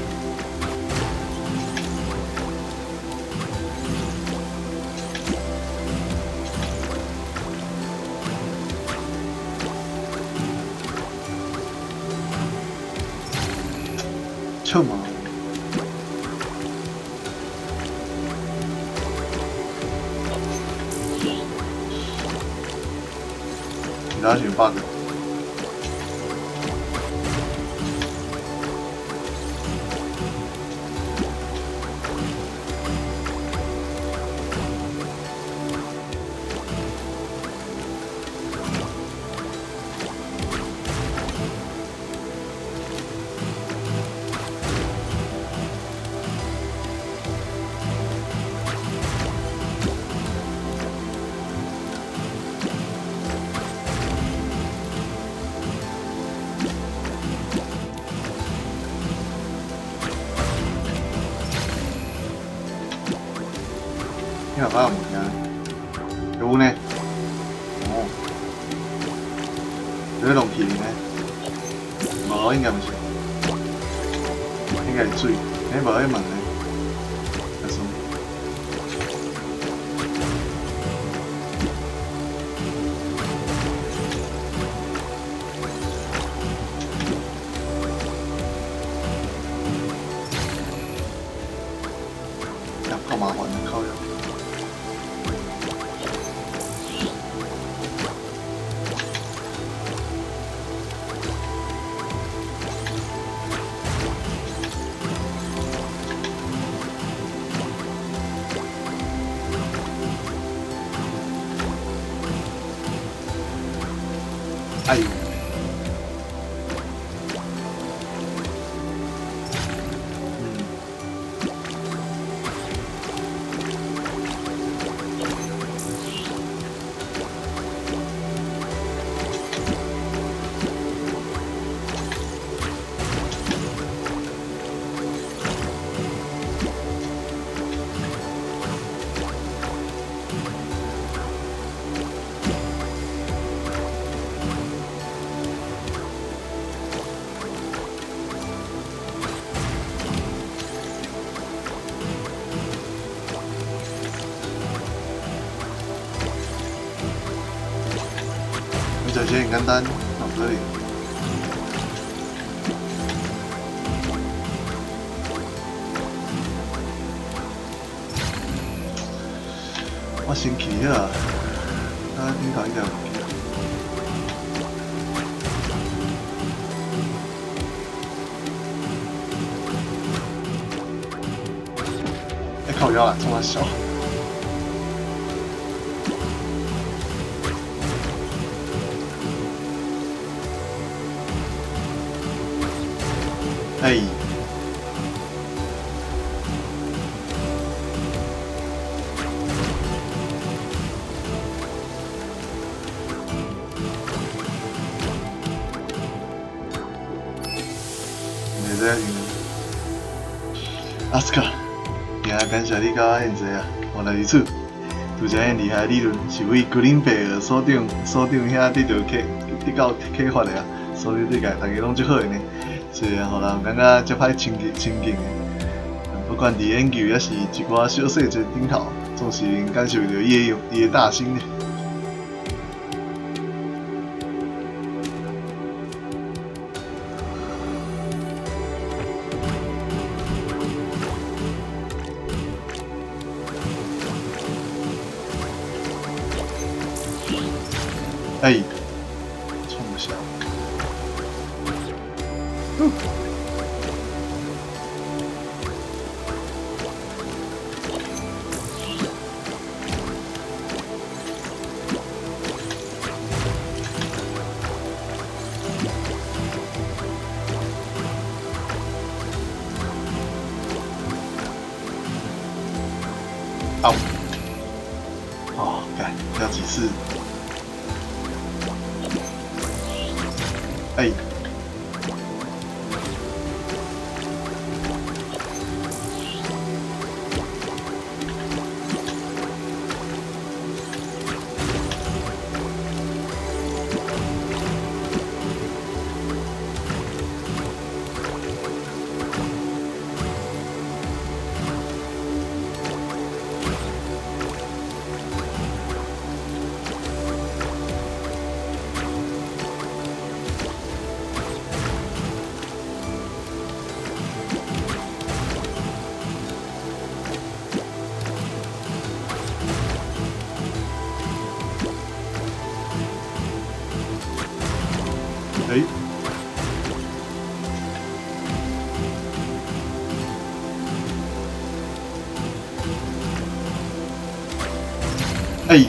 A: 臭毛！你哪选 bug？你有啥物件？有呢？哦，有咧弄起呢？无，应该毋是，应该是水，欸，无彼问呢？还是？够麻烦的，靠腰。哎呦！这些很简单，脑子里。我先去啊，啊，顶头应该有去。哎，靠腰啦，冲三小。哎，你这阿斯卡，今日感谢你佮我现济啊，原来如此。拄则彼厉害理论是为格林贝尔所长所长遐得到启得到启发的啊，所以对家大家拢足好的呢。虽然予人感觉足歹亲近亲近的，不管伫研究抑是一寡小细节顶头，总是能感受著伊的伊的大心呢。哎，冲啥？啊！哦，幹，要幾次？哎。哎，哎，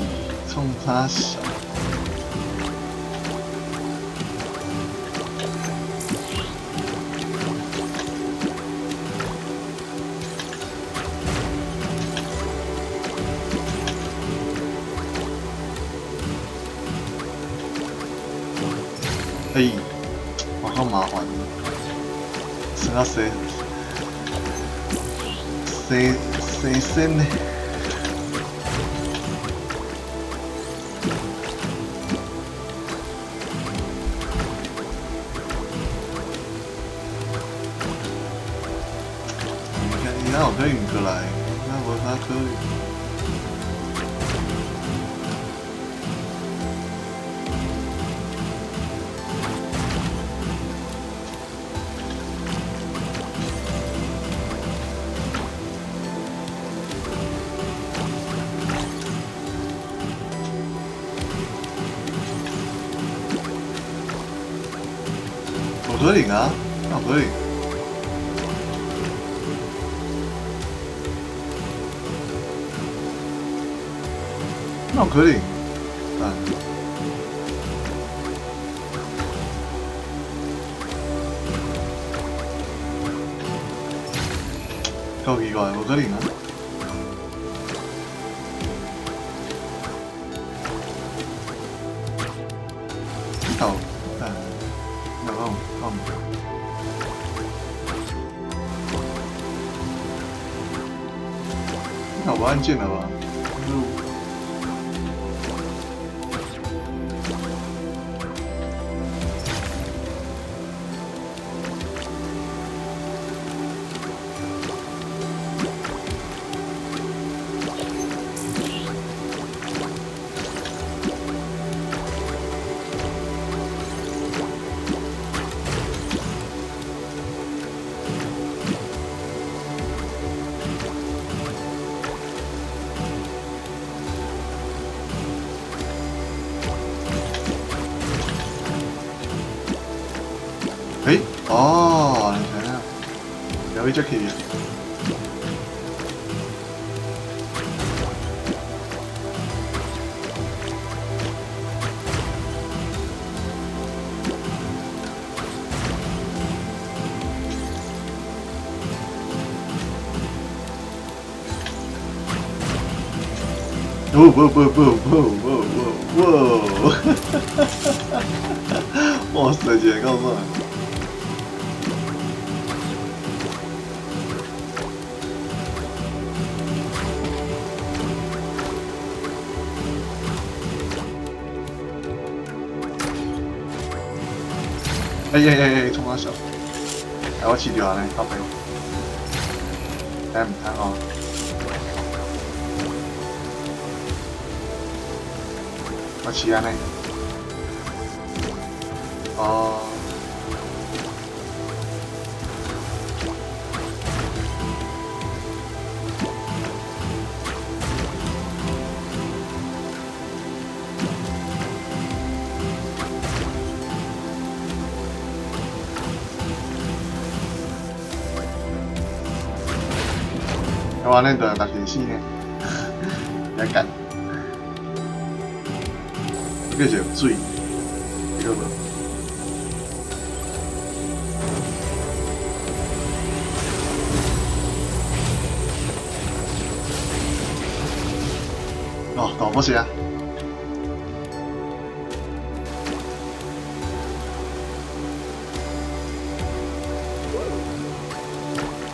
A: 衝啥小？哎，我好麻煩，算啊生生生生呢。你看，你哪有可以過來？那無啥可能。無可能啊，哪有可能？哪有可能？啊！夠奇怪，無可能啊！頭，有冇？有冇？這頭無按鍵了吧？欸，哦，你睇下，有一隻棋。不不不不不不不不！哇塞，姐告訴我。哎哎哎哎，衝三小！哎，我試著按呢，靠北。哎，毋通哦。我試按呢。哦。我按呢就六个死呢，也幹。這個是水，這個無。哦，大 boss 啊！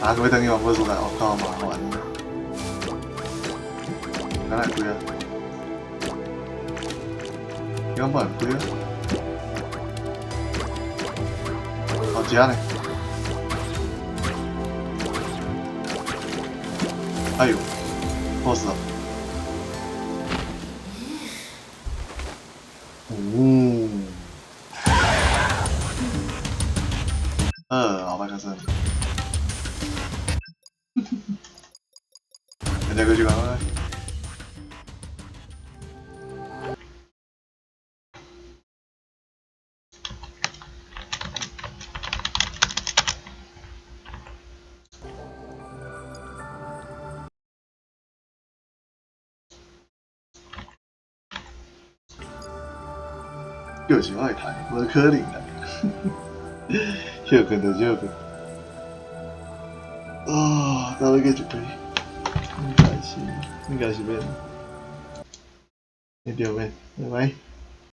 A: 啊，閣欲轉去原本所在，哦，夠麻煩。敢來開啊？原本開啊？哦，這呢？哎呦，boss 啊！哦，老板开始。大家过去吧。就是我會刣，無可能啦。休睏就休睏。啊，到底繼續開？應該是，應該是免。一定免，拜拜。